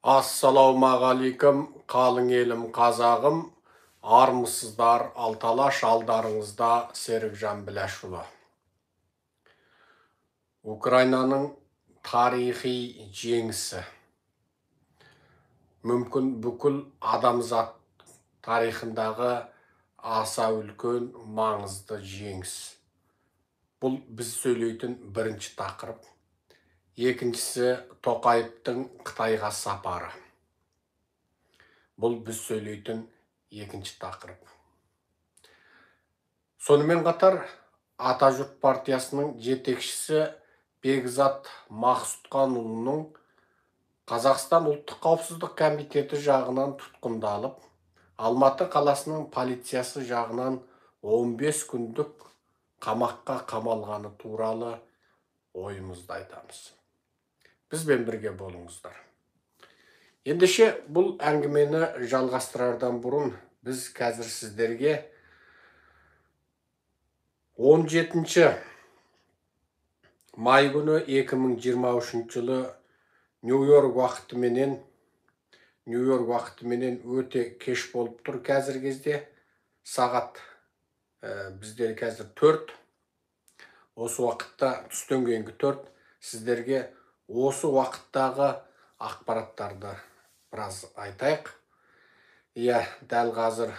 Ассалаумағалейкум, қалың елім, қазағым, армысыздар, Алты Алаш, алдарыңызда Серікжан Біләшұлы. Украинаның тарихи жеңісі. Мүмкін, бүкіл адамзат тарихындағы аса үлкен маңызды жеңіс. Бұл біз сөйлейтін бірінші тақырып. Екіншісі – Тоқаевтың Қытайға сапары. Бұл біз сөйлейтін екінші тақырып. Сонымен қатар Атажұрт партиясының жетекшісі Бекзат Мақсұтқанұлының Қазақстан Ұлттық қауіпсіздік комитеті жағынан тұтқындалып, Алматы қаласының полициясы жағынан 15 күндік қамаққа қамалғаны туралы ойымызды айтамыз. Бізбен бірге болыңыздар. Ендеше, бұл әңгімені жалғастырардан бұрын біз қазір сіздерге 17 май күні 2023 жылы Нью-Йорк уақытыменен өте кеш болып тұр қазір кезде. Сағат бізде қазір 4, осы уақытта, түстен кейінгі 4. Сіздерге осы уақыттағы ақпараттарды біраз айтайық. Иә, дәл қазір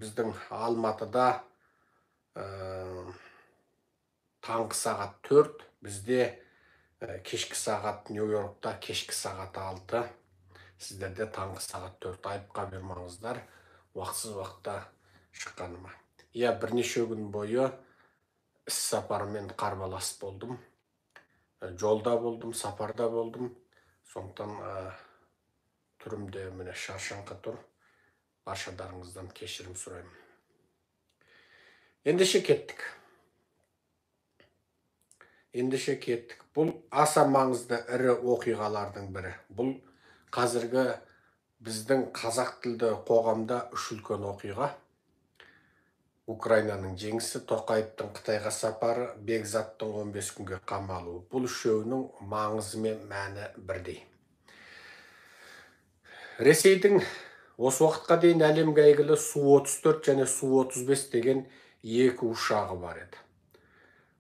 біздің Алматыда таңғы сағат 4, бізде кешкі сағат, Нью-Йоркта кешкі сағат 6, сіздерде таңғы сағат 4. Айыпқа бұйырмаңыздар уақытсыз уақытта шыққаныма. Иә, бірнеше күн бойы іс сапармен қарбалас болдым, жолда болдым, сапарда болдым. Сондықтан түрім де, міне, шаршаңқы тұр. Баршадарыңыздан кешірім сұраймын. Ендеше, кеттік, ендеше, кеттік. Бұл аса маңызды ірі оқиғалардың бірі. Бұл қазіргі біздің қазақ тілді қоғамда үш үлкен оқиға: Украинаның жеңісі, Тоқаевтың Қытайға сапары, Бекзаттың 15 күнге қамалуы. Бұл үшеуінің маңызы мен мәні бірдей. Ресейдің осы уақытқа дейін әлемге әйгілі Су-34 және Су-35 деген екі ұшағы бар еді.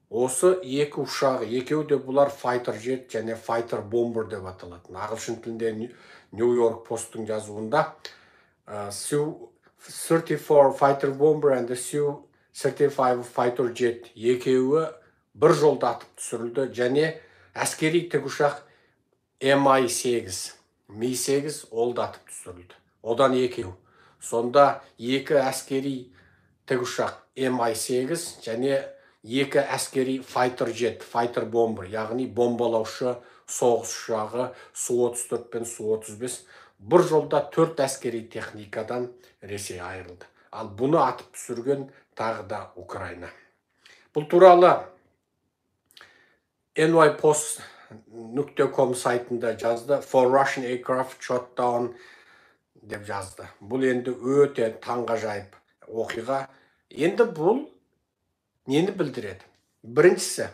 Осы екі ұшағы, екеуі де бұлар fighter jet және fighter bomber деп аталатын. Ағылшын тілінде Нью Йорк Посттың жазуында Su-34 fighter bomber and the Su-35 fighter jet, екеуі бір жолда атып түсірілді және әскери тікұшақ Mi-8, Ми-8, ол да атып түсірілді. Одан екеу. Сонда екі әскери тікұшақ Mi-8 және екі әскери fighter jet, fighter bomber, яғни бомбалаушы соғыс ұшағы Су-34 пен Су-35, бір жолда төрт әскери техникадан Ресей айырылды. Ал бұны атып түсірген тағы да Украина. Бұл туралы nypost.com сайтында жазды. "Four Russian aircraft shot down" деп жазды. Бұл енді өте таңғажайып оқиға. Енді бұл нені білдіреді? Біріншісі,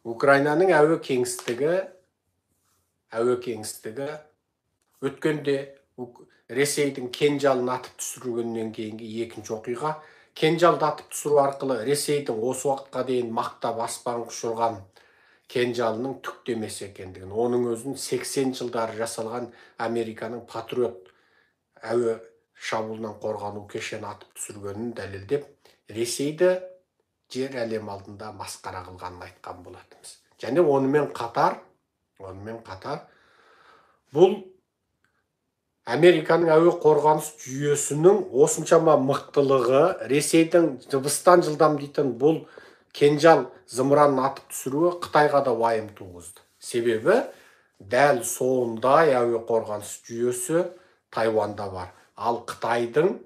Украинаның әуе кеңістігі өткенде Ресейдің Кенжалын атып түсіргеннен кейінгі екінші оқиға. Кенжалды атып түсіру арқылы Ресейдің осы уақытқа дейін мақтап аспанға ұшырған Кенжалының түк те емес екендігін, оның өзін 80 жылдары жасалған Американың Патриот әуе шабуылынан қорғану кешені атып түсіргенін дәлелдеп, Ресейді жер әлем алдында масқара қылғанын айтқан болатынбыз. Және онымен қатар бұл Американың әуе қорғаныс жүйесінің осыншама мықтылығы, Ресейдің дыбыстан жылдам дейтін бұл Кенжал зымыранын атып түсіруі Қытайға да уайым туғызды. Себебі дәл сондай әуе қорғаныс жүйесі Тайванда бар. Ал Қытайдың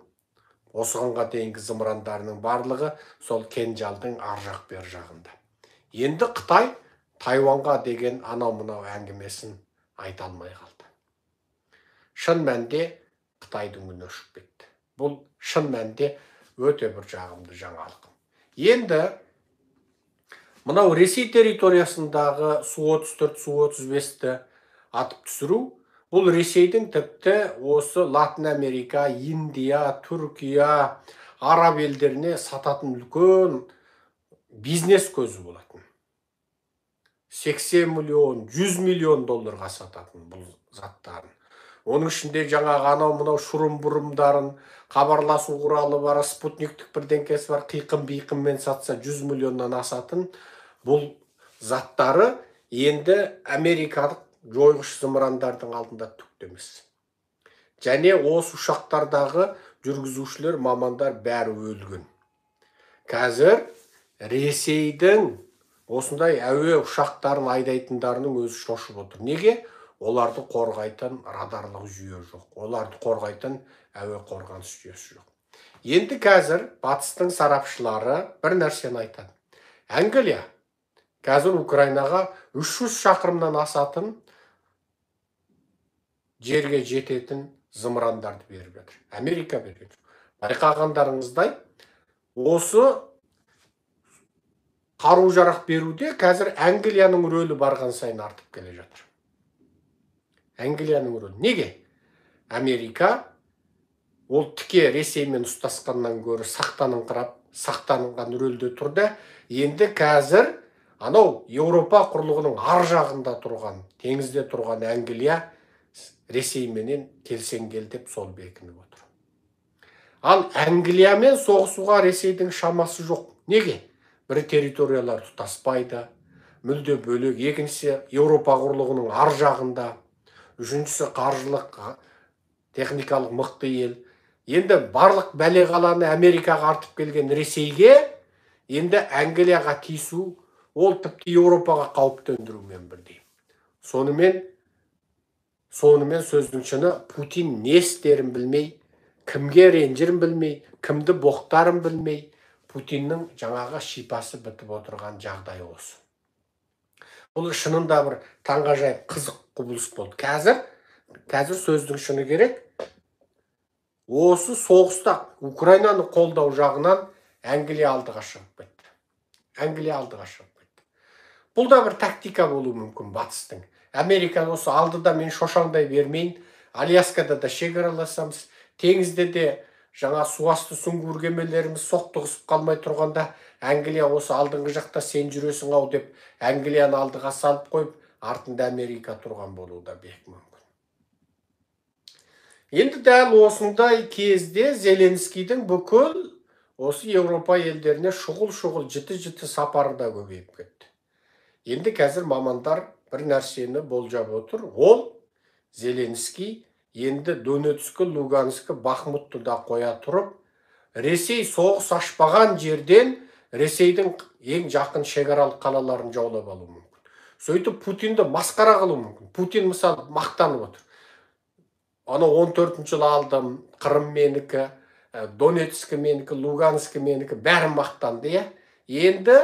осығанға дейінгі зымырандарының барлығы сол Кенжалдың ар жақ бер жағында. Енді Қытай Тайванға деген анау мынау әңгімесін айта алмай қалды. Шын мәнде Қытайдың үні өшіп кетті. Бұл шын мәнде өте бір жағымды жаңалық. Енді мынау Ресей территориясындағы Су-34, Су-35-ті атып түсіру, Бұл Ресейдің тіпті осы Латын Америка, Индия, Түркия, Араб елдеріне сататын үлкен бизнес көзі болатын. 80 миллион, 100 миллион долларға сататын бұл заттарын. Оның ішінде жаңағы анау мынау шұрым-бұрымдарын, хабарласу құралы бар, спутниктік бірдеңкесі бар, қиқым-бейқыммен сатса 100 миллионнан асатын бұл заттары енді америкалық жойғыш зымырандардың алдында түк емес. Және осы ұшақтардағы жүргізушілер, мамандар бәрі өлген. Қазір Ресейдің осындай әуе ұшақтарын айдайтындарының өзі шошып отыр. Неге? Оларды қорғайтын радарлық жүйе жоқ. Оларды қорғайтын әуе қорғаныс жүйесі жоқ. Енді қазір батыстың сарапшылары бір нәрсені айтады. Англия қазір Украинаға 300 шақырымнан асатын жерге жететін зымырандарды беріп жатыр. Америка берген жоқ. Байқағандарыңыздай, осы қару-жарақ беруде қазір Англияның рөлі барған сайын артып келе жатыр. Англияның рөлі. Неге? Америка ол тіке Ресеймен ұстасқаннан гөрі сақтаныңқырап, сақтанған рөлде тұрды. Енді қазір анау Еуропа құрлығының ар жағында тұрған, теңізде тұрған Англия Ресейменен келсең кел деп сол бекініп отыр. Ал Англиямен соғысуға Ресейдің шамасы жоқ. Неге? Бірі территориялар тұтаспайды, мүлде бөлек, екіншісі Еуропа құрлығының ар жағында, үшіншісі қаржылық, техникалық мықты ел. Енді барлық бәле қаланы Америкаға артып келген Ресейге енді Англияға тиісу, ол тіпті Еуропаға қауіп төндірумен бірдей. Сонымен сөздің шыны, Путин не істерін білмей, кімге ренжірін білмей, кімді боқтарын білмей, Путиннің жаңағы шипасы бітіп отырған жағдай осы. Бұл шынында бір таңғажайып қызық құбылыс болды. Қазір сөздің шыны керек. Осы соғыста Украинаны қолдау жағынан Англия алдыға шығып кетті. Англия алдыға шығып кетті. Бұл да бір тактика болуы мүмкін батыстың. Америка осы алдыда мен шошаңдай бермейін, Аляскада да шекараласамыз, теңізде де жаңа суасты сүңгуір кемелеріміз соқтығысып қалмай тұрғанда Англия осы алдыңғы жақта сен жүресің ау деп Англияны алдыға салып қойып, артында Америка тұрған болуы да бек мүмкін. Енді дәл осындай кезде Зеленскийдің бүкіл осы Еуропа елдеріне шұғыл-шұғыл жіті-жіті сапары да көбейіп кетті. Енді қазір мамандар бір нәрсені болжап отыр. Ол Зеленский енді Донецкі, Луганскі, Бахмутты да қоя тұрып, Ресей соғыс ашпаған жерден Ресейдің ең жақын шекаралық қалаларын жаулап алуы мүмкін. Сөйтіп Путинді масқара қылуы мүмкін. Путин мысалы мақтанып отыр. Ана 14-ші жылы алдым, Қырым менікі, Донецкі менікі, Луганскі менікі, бәрін мақтанды, иә. Енді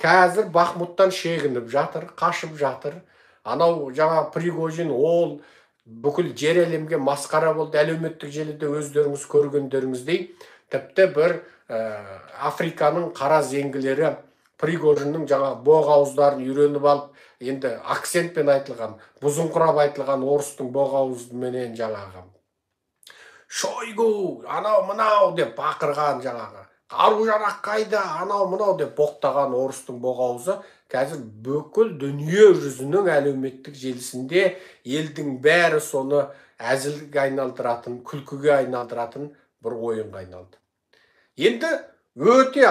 қазір Бахмуттан шегініп жатыр, қашып жатыр. Анау жаңа Пригожин ол бүкіл жер әлемге масқара болды. Әлеуметтік желіде өздеріңіз көргендеріңіздей, тіпті бір Африканың қара зеңгілері Пригожиннің жаңа боғауыздарын үйреніп алып, енді акцентпен айтылған, бұзыңқырап айтылған орыстың боғауызыменен жаңағы Шойгу, анау мынау деп бақырған, жаңағы қару-жарақ қайда, анау мынау деп боқтаған орыстың боғауызы қазір бүкіл дүние жүзінің әлеуметтік желісінде елдің бәрі соны әзілге айналдыратын, күлкіге айналдыратын бір ойынға айналды. Енді өте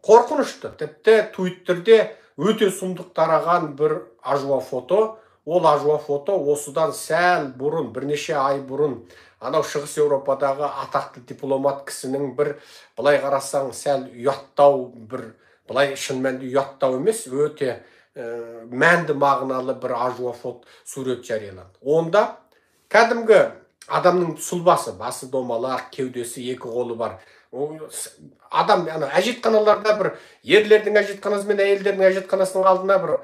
қорқынышты, тіпті Твиттерде өте сұмдық тараған бір ажуа фото. Ол ажуа фото осыдан сәл бұрын, бірнеше ай бұрын анау Шығыс Еуропадағы атақты дипломат кісінің бір былай қарасаң сәл ұяттау, бір былай шын мәнді ұяттау емес, өте мәнді мағыналы бір ажуа фото сурет жарияланды. Онда кәдімгі адамның сұлбасы, басы домалақ, кеудесі, екі қолы бар. Адам ана әжетханаларда бір ерлердің әжетханасы мен әйелдердің әжетханасының алдына бір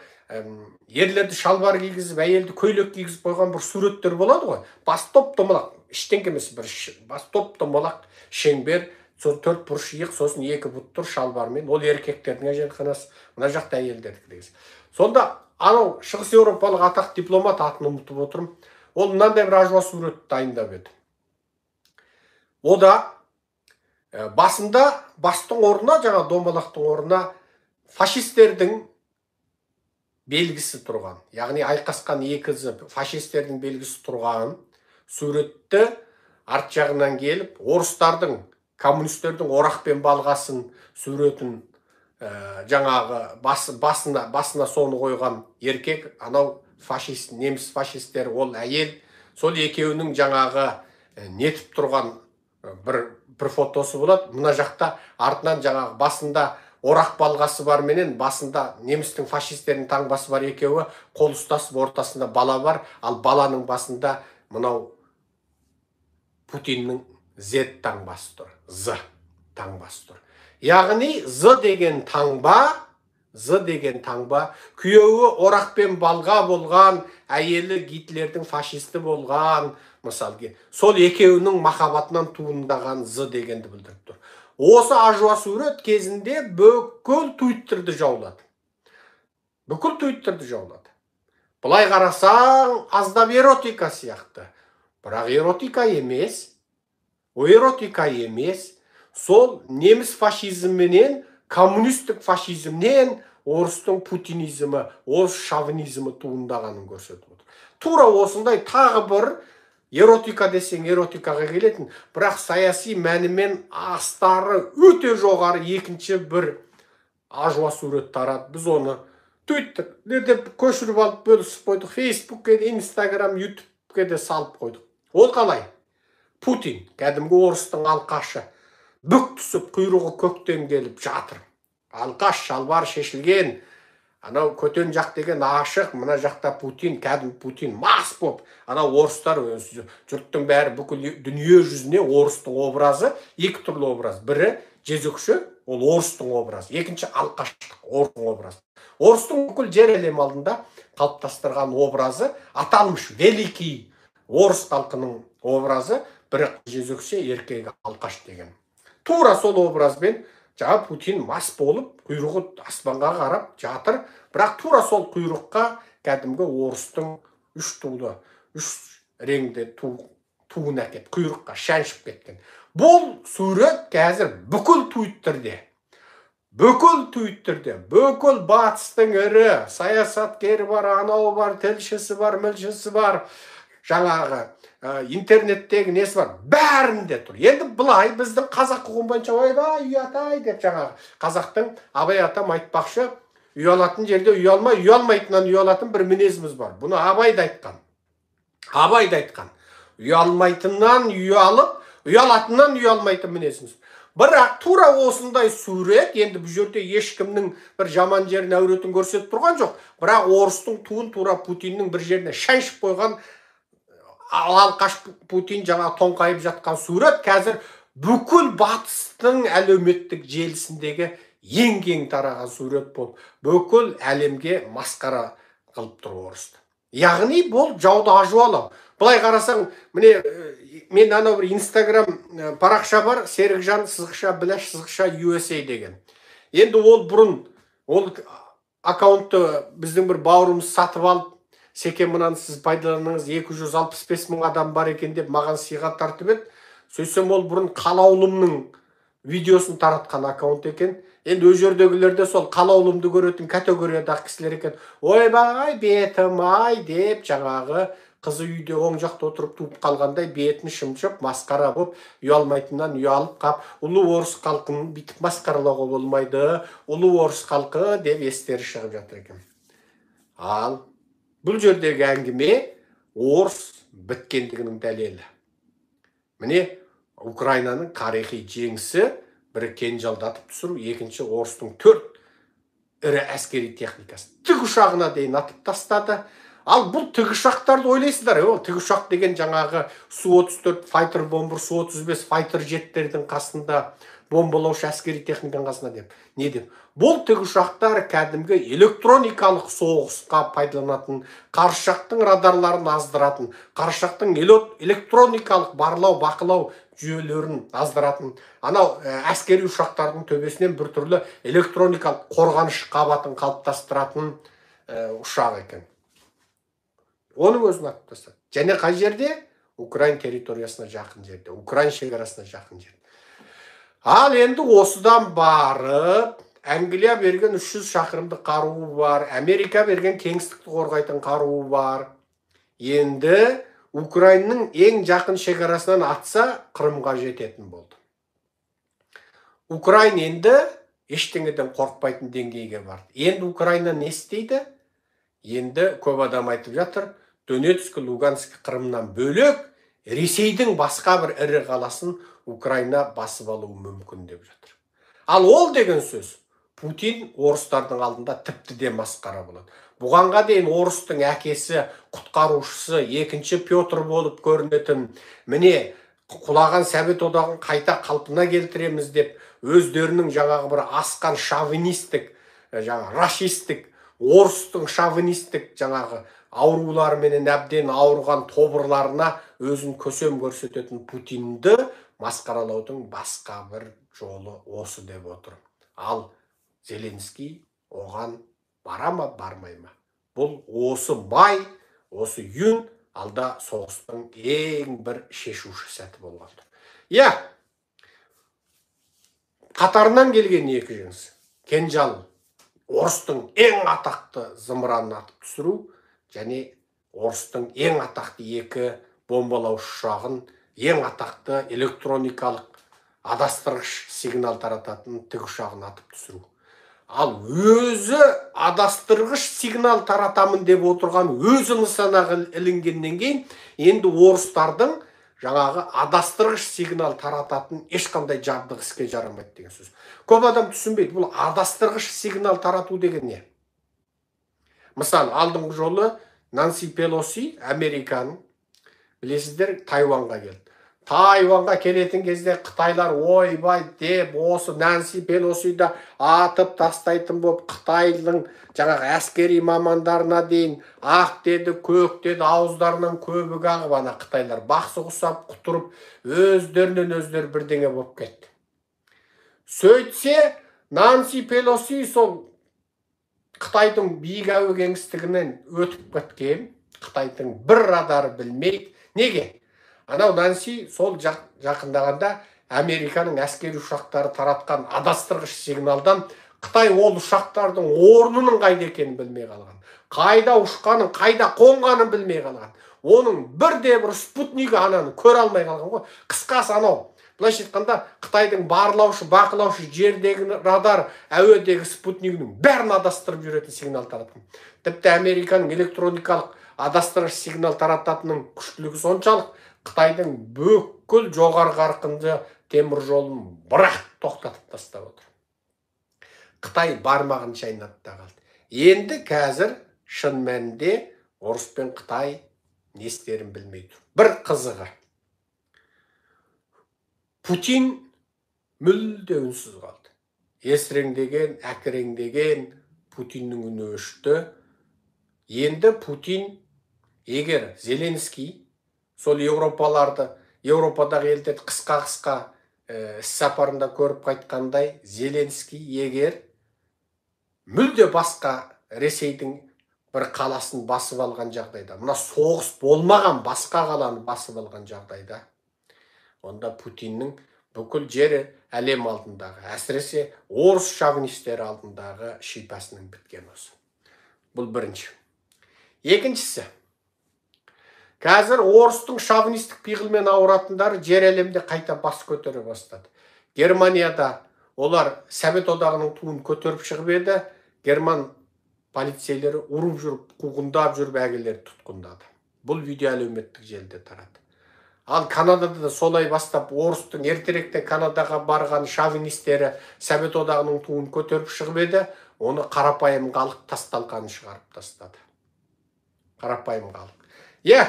ерлерді шалбар кигізіп, әйелді көйлек кигізіп қойған бір суреттер болады ғой. Бас топ домалақ, ештеңке емес, бір бас топ домалақ шеңбер, сол төрт бұрыш иық, сосын екі бұт тұр шалбармен. Ол еркектердің әжетханасы, мына жақта әйелдердікі деген. Сонда анау Шығыс Еуропалық атақты дипломат, атын ұмытып отырмын, Ол мынандай бір ажуа сурет дайындап еді. О да басында, бастың орнына, жаңа домалақтың орнына фашистердің белгісі тұрған. Яғни айқасқан екі фашистердің белгісі тұрған суретті арт жағынан келіп, орыстардың, коммунистердің орақ пен балғасын суретін жаңағы басына соны қойған еркек, анау фашист, неміс фашистері, ол әйел, сол екеуінің жаңағы нетіп тұрған бір фотосы болады. Мына жақта артынан жаңағы басында орақ балғасы бар менен басында немістің фашистерінің таңбасы бар екеуі қол ұстасып, ортасында бала бар, ал баланың басында мынау Путиннің Z таңбасы тұр, З таңбасы тұр. Яғни З деген таңба, З деген таңба күйеуі орақ пен балға болған, әйелі Гитлердің фашисті болған, мысалға, сол екеуінің махаббатынан туындаған З дегенді білдіріп тұр. Осы ажуа сурет кезінде бүкіл Твиттерді жаулады. Бүкіл Твиттерді жаулады. Былай қарасаң, аздап эротика сияқты. Бірақ эротика емес. О эротика емес. Сол неміс фашизміменен, коммунистік фашизмнен орыстың путинизмі, орыс шовинизмі туындағанын көрсетіп отыр. Тура осындай тағы бір эротика десең эротикаға келетін, бірақ саяси мәнімен астары өте жоғары екінші бір ажуа сурет тарады. Біз оны Твиттерде көшіріп алып бөлісіп қойдық, Фейсбукке, Инстаграм, Ютубке де салып қойдық. Ол қалай? Путин, кәдімгі орыстың алқашы, бүк түсіп құйрығы көктен келіп жатыр. Алқаш, шалбар шешілген, анау көтен жақ деген ашық, мына жақта Путин, кәдімгі Путин мас боп, анау орыстар, жұрттың бәрі бүкіл дүние жүзіне орыстың образы, екі түрлі образ. Бірі жезөкше, ол орыстың образы, екінші алқаштық, орыстың образы. Орыстың бүкіл жер әлем алдында қалыптастырған образы, аталмыш великий орыс халқының образы, бірі жезөкше, еркегі алқаш деген. Тура сол образбен жаңа Путин мас болып, құйрығы аспанға қарап жатыр, бірақ тура сол құйрыққа кәдімгі орыстың үш тулы, үш реңді туын әкеп, құйрыққа шаншып кеткен. Бұл сурет қазір бүкіл Твиттерде, бүкіл Твиттерде, бүкіл батыстың ірі саясаткері бар, анау бар, тілшісі бар, мілшісі бар, жаңағы интернеттегі несі бар, бәрінде тұр. Енді былай біздің қазақ құқығы бойынша ойбай ұят-ай деп жаңағы қазақтың Абай атам айтпақшы, ұялатын жерде ұялмай, ұялмайтыннан ұялатын бір мінезіміз бар. Бұны Абай да айтқан. Абай да айтқан. Ұялмайтыннан ұялып, ұялатыннан ұялмайтын мінезіміз. Бірақ тура осындай сурет, енді бұл жерде ешкімнің бір жаман жерін, әуретін көрсетіп тұрған жоқ. Бірақ орыстың туын тура Путиннің бір жеріне шаншып қойған алқаш Путин жаңа тоңқайып жатқан сурет қазір бүкіл батыстың әлеуметтік желісіндегі ең кең тараған сурет болып, бүкіл әлемге масқара қылып тұр орысты. Яғни бұл жауды ажуалау. Былай қарасаң, міне мен анау бір Инстаграм парақша бар, Серікжан сызықша біләш сызықша USA деген. Енді ол бұрын ол аккаунтты біздің бір бауырымыз сатып алып, Секен мынаны сіз пайдаланыңыз, 265 мың адам бар екен деп маған сыйға тартып еді. Сөйтсем ол бұрын Қалаулымның видеосын таратқан аккаунт екен. Енді ол жердегілер де сол Қалаулымды көретін категориядағы кісілер екен. Ойбай, бетім ай деп жаңағы қызы үйде оң жақта отырып туып қалғандай бетін шымшып, масқара болып, ұялмайтыннан ұялып қап, ұлы орыс халқын бүйтіп масқаралауға болмайды, ұлы орыс халқы деп естері шығып жатыр екен. Ал бұл жердегі әңгіме орыс біткендігінің дәлелі. Міне Украинаның тарихи жеңісі, бірі кенжалдатып түсіру, екінші орыстың төрт ірі әскери техникасы тікұшағына дейін атып тастады. Ал бұл тікұшақтарды ойлайсыздар, ол тікұшақ деген жаңағы Су-34 файтер бомбер, Су-35 файтер жеттердің қасында, бомбалаушы әскери техниканың қасында деп. Не деп? Бұл тікұшақтар кәдімгі электроникалық соғысқа пайдаланатын, қарсы жақтың радарларын аздыратын, қарсы жақтың электроникалық барлау, бақылау жүйелерін аздыратын, анау әскери ұшақтардың төбесінен бір түрлі электроникалық қорғаныш қабатын қалыптастыратын ұшақ екен. Оның өзін атып тастады. Және қай жерде? Украин территориясына жақын жерде, Украин шекарасына жақын жерде. Ал енді осыдан барып, Англия берген 300 шақырымдық қаруы бар, Америка берген кеңістікті қорғайтын қаруы бар. Енді Украинның ең жақын шекарасынан атса, Қырымға жететін болды. Украин енді ештеңеден қорықпайтын деңгейге барды. Енді Украина не істейді? Енді көп адам айтып жатыр, Донецк, Луганск, Қырымнан бөлек Ресейдің басқа бір ірі қаласын Украина басып алуы мүмкін деп жатыр. Ал ол деген сөз, Путин орыстардың алдында тіпті де масқара болады. Бұғанға дейін орыстың әкесі, құтқарушысы, екінші Петр болып көрінетін, міне құлаған Совет одағын қайта қалпына келтіреміз деп өздерінің жаңағы бір асқан шовинистік, жаңағы расистік, орыстың шовинистік жаңағы ауруларыменен әбден ауырған тобырларына өзін көсем көрсететін Путинді масқаралаудың басқа бір жолы осы деп отыр. Ал Зеленский оған бара ма, бармай ма? Бұл осы май, осы июнь алда соғыстың ең бір шешуші сәті болған. Иә, қатарынан келген екі жеңіс. Кенжал орыстың ең атақты зымыранын атып түсіру және орыстың ең атақты екі бомбалаушы ұшағын, ең атақты электроникалық адастырғыш сигнал тарататын тікұшағын атып түсіру. Ал өзі адастырғыш сигнал таратамын деп отырған өзі нысанаға ілінгеннен кейін енді орыстардың жаңағы адастырғыш сигнал тарататын ешқандай жабдық іске жарамайды деген сөз. Көп адам түсінбейді, бұл адастырғыш сигнал тарату деген не? Мысалы, алдыңғы жолы Нанси Пелоси, Американың, білесіздер, Тайванға келді. Тайванға келетін кезде қытайлар ойбай деп осы Нанси Пелосиді атып тастайтын болып, Қытайдың жаңағы әскери мамандарына дейін ақ деді, көк деді, ауыздарынан көбік ағып, ана қытайлар бақсы құсап құтырып, өздерінен өздері бірдеңе болып кетті. Сөйтсе, Нанси Пелоси сол Қытайдың биік әуе кеңістігінен өтіп кеткен, Қытайдың бір радары білмейді. Неге? Анау Нанси сол жақындағанда Американың әскери ұшақтары таратқан адастырғыш сигналдан Қытай ол ұшақтардың орнының қайда екенін білмей қалған. Қайда ұшқанын, қайда қонғанын білмей қалған. Оның бірде бір спутнигі ананы көре алмай қалған ғой. Қысқасы анау, былайша айтқанда, Қытайдың барлаушы, бақылаушы жердегі радар, әуедегі спутнигінің бәрін адастырып жүретін сигнал таратқан. Тіпті Американың электроникалық адастырғыш сигнал тарататынның күштілігі соншалық, Қытайдың бүкіл жоғары қарқынды темір жолын бірақ тоқтатып тастап отыр. Қытай бармағын шайнады да қалды. Енді қазір шын мәнінде орыс пен Қытай не істерін білмей тұр. Бір қызығы, Путин мүлде үнсіз қалды. Есіреңдеген, әкіреңдеген Путиннің үні өшті. Енді Путин, егер Зеленский сол Еуропаларды, Еуропадағы елдерді қысқа-қысқа іс сапарында көріп қайтқандай, Зеленский егер мүлде басқа Ресейдің бір қаласын басып алған жағдайда, мына соғыс болмаған басқа қаланы басып алған жағдайда, онда Путиннің бүкіл жері әлем алдындағы, әсіресе орыс шовинистері алдындағы шипасының біткен осы. Бұл бірінші. Екіншісі, қазір орыстың шовинистік пиғылмен ауыратындары жер әлемде қайта бас көтере бастады. Германияда олар Совет одағының туын көтеріп шығып еді, герман полицейлері ұрып жүріп, қуғындап жүріп әгелерді тұтқындады. Бұл видео әлеуметтік желіде тарады. Ал Канадада да солай бастап, орыстың ертеректе Канадаға барған шовинистері Совет одағының туын көтеріп шығып еді, оны қарапайым халық тас-талқанын шығарып тастады. Қарапайым халық. Иә,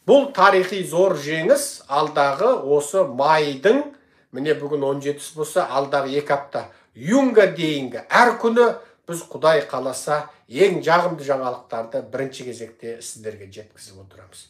бұл тарихи зор жеңіс алдағы осы майдың, міне бүгін 17-сі болса, алдағы 2 апта июньға дейінгі әр күні біз Құдай қаласа ең жағымды жаңалықтарды бірінші кезекте сіздерге жеткізіп отырамыз.